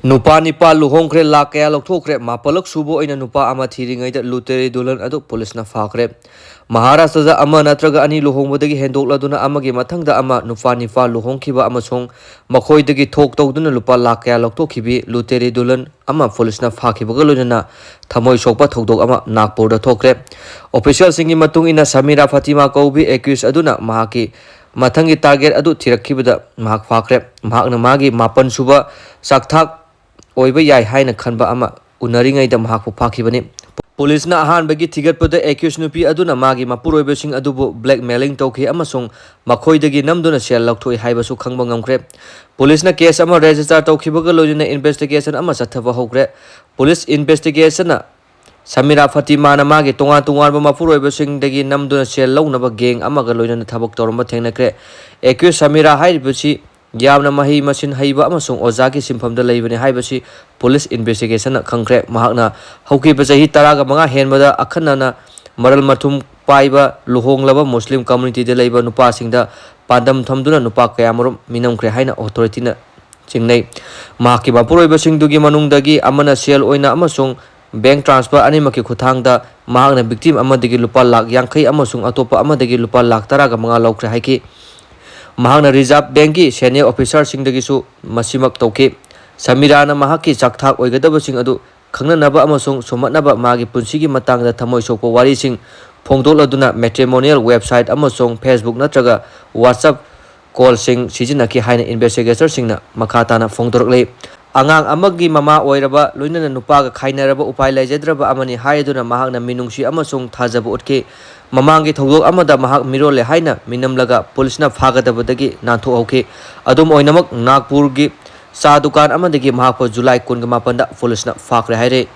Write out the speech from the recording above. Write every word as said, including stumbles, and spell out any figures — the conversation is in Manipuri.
ꯅꯨꯄꯥ ꯅꯤꯄꯥ ꯂꯨꯍꯣꯡꯈ꯭ꯔꯦ, ꯂꯥꯈ ꯀꯌꯥ ꯂꯧꯊꯣꯛꯈ꯭ꯔꯦ꯫ ꯃꯥꯄꯜꯂꯛ ꯁꯨꯕ ꯑꯣꯏꯅ ꯅꯨꯄꯥ ꯑꯃ ꯊꯤꯔꯤꯉꯩꯗ ꯂꯨꯇꯦꯔꯤ ꯗꯨꯜꯍꯟ ꯑꯗꯨ ꯄꯨꯂꯤꯁꯅ ꯐꯥꯈ꯭ꯔꯦ꯫ ꯃꯍꯥꯔꯥꯁꯇ꯭ꯔꯗ ꯑꯃ ꯅꯠꯇ꯭ꯔꯒ ꯑꯅꯤ ꯂꯨꯍꯣꯡꯕꯗꯒꯤ ꯍꯦꯟꯗꯣꯛꯂꯗꯨꯅ ꯑꯃꯒꯤ ꯃꯊꯪꯗ ꯑꯃ ꯅꯨꯄꯥ ꯅꯤꯄꯥ ꯂꯨꯍꯣꯡꯈꯤꯕ ꯑꯃꯁꯨꯡ ꯃꯈꯣꯏꯗꯒꯤ ꯊꯣꯛ ꯇꯧꯗꯨꯅ ꯂꯨꯄꯥ ꯂꯥꯈ ꯀꯌꯥ ꯂꯧꯊꯣꯛꯈꯤꯕꯤ ꯂꯨꯇꯦꯔꯤ ꯗꯨꯜꯍꯟ ꯑꯃ ꯄꯨꯂꯤꯁꯅ ꯐꯥꯈꯤꯕꯒ ꯂꯣꯏꯅꯅ ꯊꯃꯣꯏ ꯁꯣꯛꯄ ꯊꯧꯗꯣꯛ ꯑꯃ ꯅꯥꯒꯄꯨꯔꯗ ꯊꯣꯛꯈ꯭ꯔꯦ꯫ ꯑꯣꯐꯤꯁꯤꯌꯦꯜꯁꯤꯡꯒꯤ ꯃꯇꯨꯡ ꯏꯟꯅ, ꯁꯃꯤꯔꯥ ꯐꯥꯇꯤꯃꯥ ꯀꯧꯕꯤ ꯑꯦꯀ꯭ꯌꯨꯁ ꯑꯗꯨꯅ ꯃꯍꯥꯛꯀꯤ ꯃꯊꯪꯒꯤ ꯇꯥꯔꯒꯦꯠ ꯑꯗꯨ ꯊꯤꯔꯛꯈꯤꯕꯗ ꯃꯍꯥꯛ ꯐꯥꯈ꯭ꯔꯦ꯫ ꯃꯍꯥꯛꯅ ꯃꯥꯒꯤ ꯃꯥꯄꯟ ꯁꯨꯕ ꯆꯥꯛꯊꯥꯛ ꯑꯣꯏꯕ ꯌꯥꯏ ꯍꯥꯏꯅ ꯈꯟꯕ ꯑꯃ ꯎꯅꯔꯤꯉꯩꯗ ꯃꯍꯥꯛꯄꯨ ꯐꯥꯈꯤꯕꯅꯤ꯫ ꯄꯨꯂꯤꯁꯅ ꯑꯍꯥꯟꯕꯒꯤ ꯊꯤꯒꯠꯄꯗ ꯑꯦꯀ꯭ꯌꯨꯁ ꯅꯨꯄꯤ ꯑꯗꯨꯅ ꯃꯥꯒꯤ ꯃꯄꯨꯔꯣꯏꯕꯁꯤꯡ ꯑꯗꯨꯕꯨ ꯕ꯭ꯂꯦꯛꯃꯦꯂꯤꯡ ꯇꯧꯈꯤ ꯑꯃꯁꯨꯡ ꯃꯈꯣꯏꯗꯒꯤ ꯅꯝꯗꯨꯅ ꯁꯦꯜ ꯂꯧꯊꯣꯛꯏ ꯍꯥꯏꯕꯁꯨ ꯈꯪꯕ ꯉꯝꯈ꯭ꯔꯦ꯫ ꯄꯨꯂꯤꯁꯅ ꯀꯦꯁ ꯑꯃ ꯔꯦꯖꯤꯁꯇꯥꯔ ꯇꯧꯈꯤꯕꯒ ꯂꯣꯏꯅꯅ ꯏꯟꯚꯦꯁꯇꯤꯒꯦꯁꯟ ꯑꯃ ꯆꯠꯊꯕ ꯍꯧꯈ꯭ꯔꯦ꯫ ꯄꯨꯂꯤꯁ ꯏꯟꯚꯦꯁꯇꯤꯒꯦꯁꯟꯅ ꯁꯃꯤꯔꯥ ꯐꯇꯤꯃꯥꯅ ꯃꯥꯒꯤ ꯇꯣꯉꯥꯟ ꯇꯣꯉꯥꯟꯕ ꯃꯄꯨꯔꯣꯏꯕꯁꯤꯡꯗꯒꯤ ꯅꯝꯗꯨꯅ ꯁꯦꯜ ꯂꯧꯅꯕ ꯒꯦꯡ ꯑꯃꯒ ꯂꯣꯏꯅꯅ ꯊꯕꯛ ꯇꯧꯔꯝꯕ ꯊꯦꯡꯅꯈ꯭ꯔꯦ꯫ ꯑꯦꯀ꯭ꯌꯨꯁ ꯁꯃꯤꯔꯥ ꯍꯥꯏꯔꯤꯕꯁꯤ ꯌꯥꯝꯅ ꯃꯍꯩ ꯃꯁꯤꯡ ꯍꯩꯕ ꯑꯃꯁꯨꯡ ꯑꯣꯖꯥꯒꯤ ꯁꯤꯟꯐꯝꯗ ꯂꯩꯕꯅꯤ ꯍꯥꯏꯕꯁꯤ ꯄꯨꯂꯤꯁ ꯏꯟꯚꯦꯁꯇꯤꯒꯦꯁꯟꯅ ꯈꯪꯈ꯭ꯔꯦ꯫ ꯃꯍꯥꯛꯅ ꯍꯧꯈꯤꯕ ꯆꯍꯤ ꯇꯔꯥꯒ ꯃꯉꯥ ꯍꯦꯟꯕꯗ ꯑꯈꯟꯅꯅ ꯃꯔꯜ ꯃꯊꯨꯝ ꯄꯥꯏꯕ ꯂꯨꯍꯣꯡꯂꯕ ꯃꯨꯁꯂꯤꯝ ꯀꯝꯃ꯭ꯌꯨꯅꯤꯇꯤꯗ ꯂꯩꯕ ꯅꯨꯄꯥꯁꯤꯡꯗ ꯄꯥꯟꯗꯝ ꯊꯝꯗꯨꯅ ꯅꯨꯄꯥ ꯀꯌꯥꯃꯔꯨꯝ ꯃꯤꯅꯝꯈ꯭ꯔꯦ ꯍꯥꯏꯅ ꯑꯣꯊꯣꯔꯤꯇꯤꯅ ꯆꯤꯡꯅꯩ꯫ ꯃꯍꯥꯛꯀꯤ ꯃꯄꯨꯔꯣꯏꯕꯁꯤꯡꯗꯨꯒꯤ ꯃꯅꯨꯡꯗꯒꯤ ꯑꯃꯅ ꯁꯦꯜ ꯑꯣꯏꯅ ꯑꯃꯁꯨꯡ ꯕꯦꯡꯛ ꯇ꯭ꯔꯥꯟꯁꯐꯔ ꯑꯅꯤꯃꯛꯀꯤ ꯈꯨꯠꯊꯥꯡꯗ ꯃꯍꯥꯛꯅ ꯚꯤꯛꯇꯤꯝ ꯑꯃꯗꯒꯤ ꯂꯨꯄꯥ ꯂꯥꯈ ꯌꯥꯡꯈꯩ ꯑꯃꯁꯨꯡ ꯑꯇꯣꯞꯄ ꯑꯃꯗꯒꯤ ꯂꯨꯄꯥ ꯂꯥꯈ ꯇꯔꯥꯒ ꯃꯉꯥ ꯂꯧꯈ꯭ꯔꯦ ꯍꯥꯏꯈꯤ꯫ ꯃꯍꯥꯛꯅ ꯔꯤꯖꯥꯔꯚ ꯕꯦꯡꯛꯀꯤ ꯁꯦꯅꯤꯌꯔ ꯑꯣꯐꯤꯁꯥꯔꯁꯤꯡꯗꯒꯤꯁꯨ ꯃꯁꯤꯃꯛ ꯇꯧꯈꯤ꯫ ꯁꯃꯤꯔꯥꯅ ꯃꯍꯥꯛꯀꯤ ꯆꯥꯛꯊꯥꯛ ꯑꯣꯏꯒꯗꯕꯁꯤꯡ ꯑꯗꯨ ꯈꯪꯅꯅꯕ ꯑꯃꯁꯨꯡ ꯁꯨꯝꯍꯠꯅꯕ ꯃꯥꯒꯤ ꯄꯨꯟꯁꯤꯒꯤ ꯃꯇꯥꯡꯗ ꯊꯃꯣꯏ ꯁꯣꯛꯄ ꯋꯥꯔꯤꯁꯤꯡ ꯐꯣꯡꯗꯣꯛꯂꯗꯨꯅ ꯃꯦꯇ꯭ꯔꯤꯃꯣꯅꯤꯌꯦꯜ ꯋꯦꯕꯁꯥꯏꯠ ꯑꯃꯁꯨꯡ ꯐꯦꯁꯕꯨꯛ ꯅꯠꯇ꯭ꯔꯒ ꯋꯥꯠꯁꯑꯦꯞ ꯀꯣꯜꯁꯤꯡ ꯁꯤꯖꯤꯟꯅꯈꯤ ꯍꯥꯏꯅ ꯏꯟꯚꯦꯁꯇꯤꯒꯦꯇꯔꯁꯤꯡꯅ ꯃꯈꯥ ꯇꯥꯅ ꯐꯣꯡꯗꯣꯔꯛꯂꯤ꯫ ꯑꯉꯥꯡ ꯑꯃꯒꯤ ꯃꯃꯥ ꯑꯣꯏꯔꯕ, ꯂꯣꯏꯅꯅ ꯅꯨꯄꯥꯒ ꯈꯥꯏꯅꯔꯕ ꯎꯄꯥꯏ ꯂꯩꯖꯗ꯭ꯔꯕ ꯑꯃꯅꯤ ꯍꯥꯏꯗꯨꯅ ꯃꯍꯥꯛꯅ ꯃꯤꯅꯨꯡꯁꯤ ꯑꯃꯁꯨꯡ ꯊꯥꯖꯕ ꯎꯠꯈꯤ꯫ ꯃꯃꯥꯡꯒꯤ ꯊꯧꯗꯣꯛ ꯑꯃꯗ ꯃꯍꯥꯛ ꯃꯤꯔꯣꯜꯂꯦ ꯍꯥꯏꯅ ꯃꯤꯅꯝꯂꯒ ꯄꯨꯂꯤꯁꯅ ꯐꯥꯒꯗꯕꯗꯒꯤ ꯅꯥꯟꯊꯣꯛꯍꯧꯈꯤ꯫ ꯑꯗꯨꯝ ꯑꯣꯏꯅꯃꯛ, ꯅꯥꯒꯄꯨꯔꯒꯤ ꯆꯥ ꯗꯨꯀꯥꯟ ꯑꯃꯗꯒꯤ ꯃꯍꯥꯛꯄꯨ ꯖꯨꯂꯥꯏ ꯀꯨꯟꯒ ꯃꯥꯄꯟꯗ ꯄꯨꯂꯤꯁꯅ ꯐꯥꯈ꯭ꯔꯦ ꯍꯥꯏꯔꯤ꯫